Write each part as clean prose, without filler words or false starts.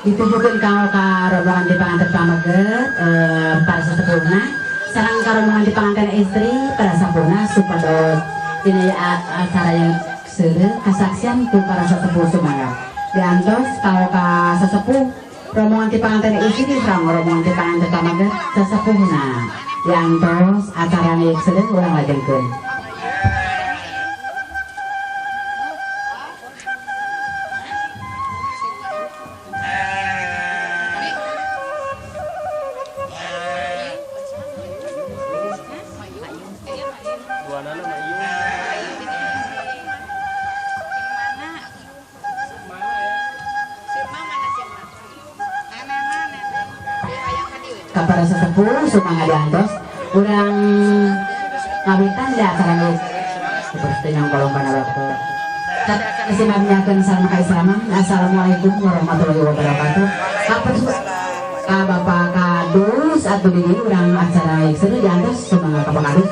Ditujukeun kanggo ka rombongan di panganten pameget para sesepuhna sareng ka rombongan di panganten istri para sampurna supados dina acara yang seureuh kasaksian ku para sesepuh sumangga. Diantos kanggo ka sesepuh rombongan di panganten istri sareng rombongan di panganten pameget sesepuhna. Diantos acara yang seureuh urang lajengkeun. Para sesepuh sumangga diantos urang ngawitan di acara geus seperti yang kolong kana waktu simamnyakeun sareng kaislaman. Assalamualaikum warahmatullahi wabarakatuh. Ka Bapak Kadus atuh di urang acara seru diantos sumangga ka Bapak Kadus.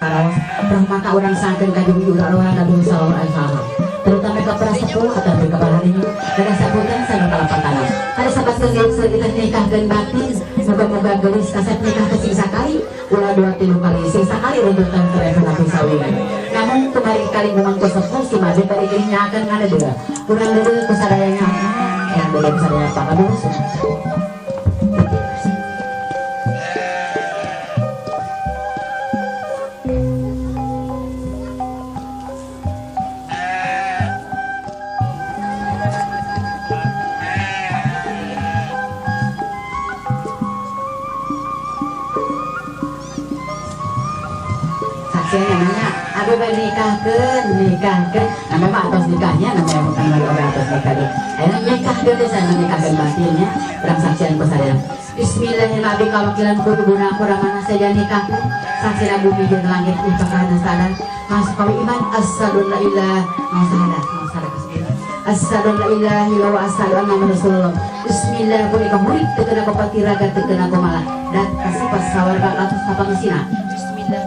Rahmat ka urang sangkeun ka jung urang Nabi sallallahu alaihi wasallam. Terutama ke para sepuh atau ke para ini kada sabutan sareng kalapatan. Kada sabaskeun geus kita nikahkeun batin, moga-moga geulis kasep nikah teh sing sakali, ulah dua tilu kali, sing sakali runtutan terefna nabi sawingan. Namun kemarin kali ngomong ke sepuh si made bari geulis nyakeun ngana deui. Urang deui ku sadayana, urang deui ku sadayana Pak Kadus. Namanya aduh nikahkeun nikahkeun namanya mah atos nikahnya namanya bukan lagi orang atos nikah deh ayeuna nikahkeun teh sana nikahkeun batinnya urang saksian ku sadaya. Bismillahirrahmanirrahim kawakilan ku ibuna ku ramana saja nikahkeun saksina bumi jeung langit upakana sadar masuk kawi iman asyhadu la ilaha illallah asyhadu la ilaha illallah wa asyhadu anna muhammadar rasulullah. Bismillah punika murid teu kena kopatiraga teu kena komalah dan kasipas sawarga katus sapangesina. Bismillah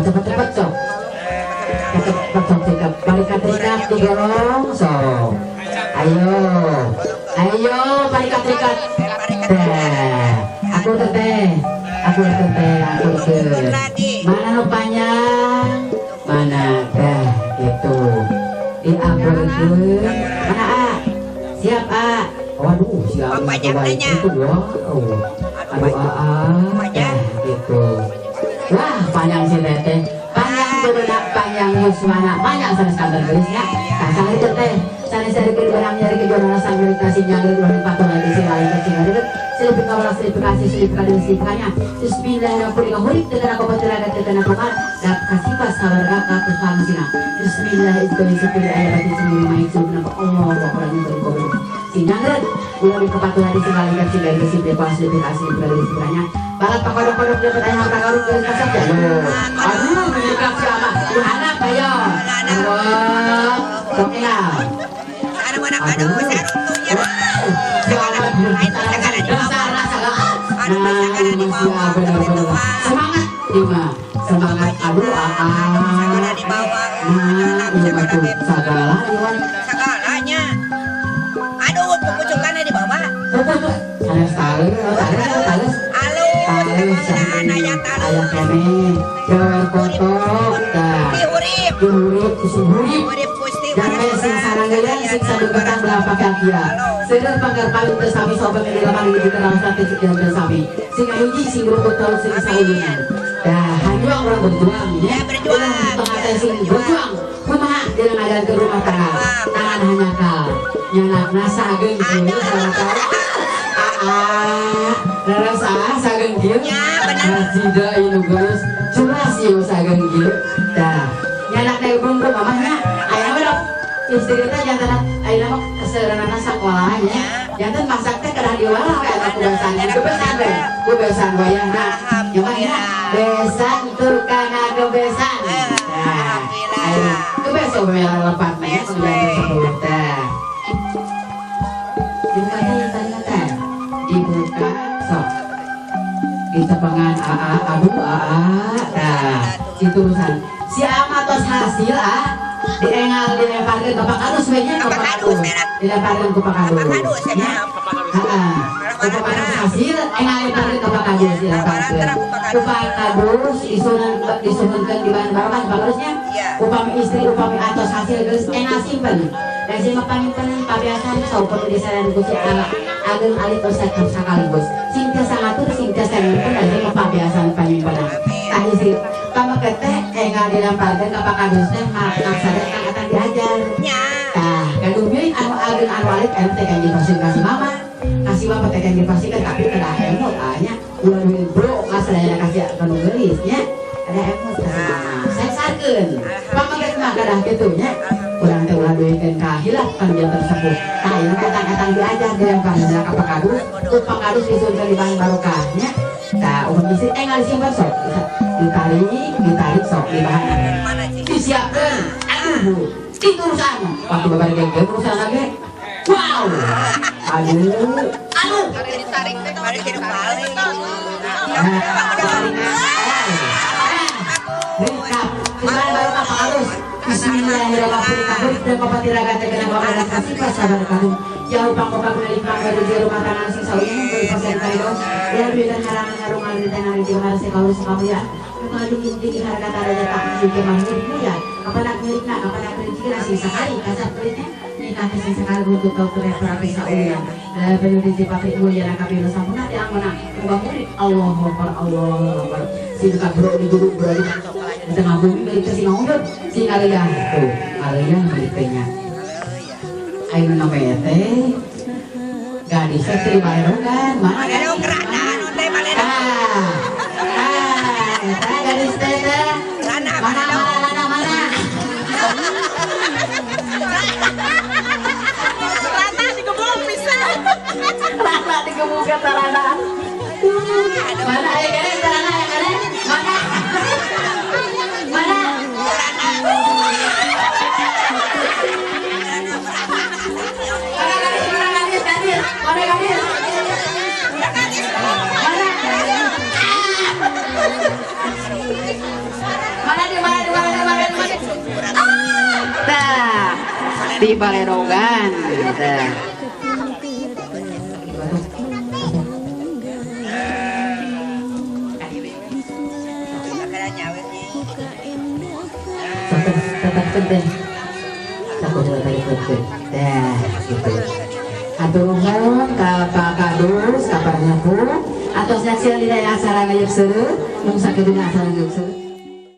Cepet-cepet sok, cepet-cepet sikap balikat terikat digorong sok, ayo, ayo balikat terikat, teh, aku teteh, aku teteh, aku teteh, mana nu panjang, mana teh, gitu, diaburkeun, mana a, siap a, waduh siap baik itu wow, aduh a, teh, gitu. Wah, panjang si teteh, panjang jodohna, panjang yuswana, panjang sanes kantor gelisnya. Kasar itu teh, sanes sarikeun urang nyari ke jodohna sambil kasih nyanggeun urang patung lagi si lain ke sing ribet. Silip kawalas, silip kasih, silip kali, silip kanya. Bismillahirrahmanirrahim. Hurip teu kana kopatiraga teu kana komal, dap kasipas sawarga ka tusangusina. Bismillahirrahmanirrahim. Allahu akbar. Si nyanggeun urang kepatuhan di sing lain ke sing ribet, silip kawalas, silip kasih, silip kali, silip kanya. Balat pakodok-kodok dapat ayam takarut geus kasep ya. Aduh, menikah siapa? Anak ayo. Allah. Sok engal. Semangat Ima, semangat aduh segala segalanya. Aduh, pucukannya di bawah. Seder panggar payung tersami sobat di lapangan di dalam sate sekian tersami. Sing hiji sing rukun tahu sing sauyunan. Dah hanya orang berjuang ya. Berjuang. Tengah sing berjuang. Kumaha dina ngajalankeun rumah tangga. Tangan hanya kal. Nyanakna sageung kieu salah tahu. Rasa sageung kieu. Ya bener. Jida ieu geus jelas ieu sageung kieu. Dah nyanakna bungku mamahna aya mah istri teh jantan ayeuna mah seureunana sakola nya. Jantan masak teh kedah diwalah we atuh kubesan. Kebesan we. Kubesan wayahna. Ya mah nya besan tukang ngagebesan. Alhamdulillah. Kebesan we lepat mah nya 910 teh. Dibuka teh tadi teh. Dibuka sok. Ditepangan aa aduh aa tah. Diturusan. Si ama tos hasil ah. Diengal dilemparkeun ka Pak Kadus we nya ka Pak Kadus dilemparkeun ku Pak Kadus nya heeh ku Pak Kadus hasil engal dilemparkeun ka Pak Kadus dilemparkeun ku Pak Kadus disuhunkeun di bahan barokah Pak Kadus nya upami istri upami atos hasil geus engal simpen dan sing panyimpenan pabiasaan saupami disaran ku si ageng alit tos sakaligus sing tiasa ngatur sing tiasa nyimpen dan sing pabiasaan panyimpenan tah istri pameket teh engal dilemparkeun ka Pak Kadus teh maksada kang diajar. Tah, kadumi anu ageng anu alit anu teh kanjeng pasieun ka si mama. Ka si mama teh kanjeng pasieun tapi kedah emot nya. Ulah duit bro kasadayana kasih anu geulis nya. Kedah emot ka si mama. Sesarkeun. Pameket mah kedah kitu nya. Urang teh ulah duitkeun ka hilap kan janten sepuh. Tah ayeuna etang-etang diajar dilemparkeun ka Pak Kadus, ku Pak Kadus disuhunkeun di bahan barokah nya. Tah, upami istri engal disimpen sok. Ditarik sok di bahan. Disiapkeun. Aduh, diterusan. Waktu babar geng urusan lagi. Wow. Aduh, aduh. Ditarik bari hidup balik. Bismillahirrahmanirrahim. Ya upang kopak menerima dari rumah tangga sing sauyun dari pasien kayo. Ya duitan harangan harungan di tangan di harse kaulus kamuya. Ngalungin di harga taraja tak juga mahir ya. Kapan nak milikna, kapan nak rezeki sing sakali kasar kulitnya nikah sing sakali butuh tau tereh sauyun. La penuriji pabrik mulia nak kabiru sampuna di angona. Muga murid Allahu Akbar Allahu Akbar. Sing kabro di guru bro di tengah bumi milik sing ngomong sing aliyah tuh aliyah milik nya. Ayo nama teh gadis teh teh balerogan mana ah gadis teh teh mana mana mana mana rana digebuk pisan rana digebuk kata rana mana ayo gadis rana ayo gadis mana mana mana gadis? Mana di mana di mana di mana di mana? Nah, di balerogan. Nah. Tetap penting. Dah, gitu. Atur nuhun ka Pak Kadus, ka Pak Nyapu, atos nyaksian dina acara ngayeup seureuh, mung sakitu acara ngayeup seureuh.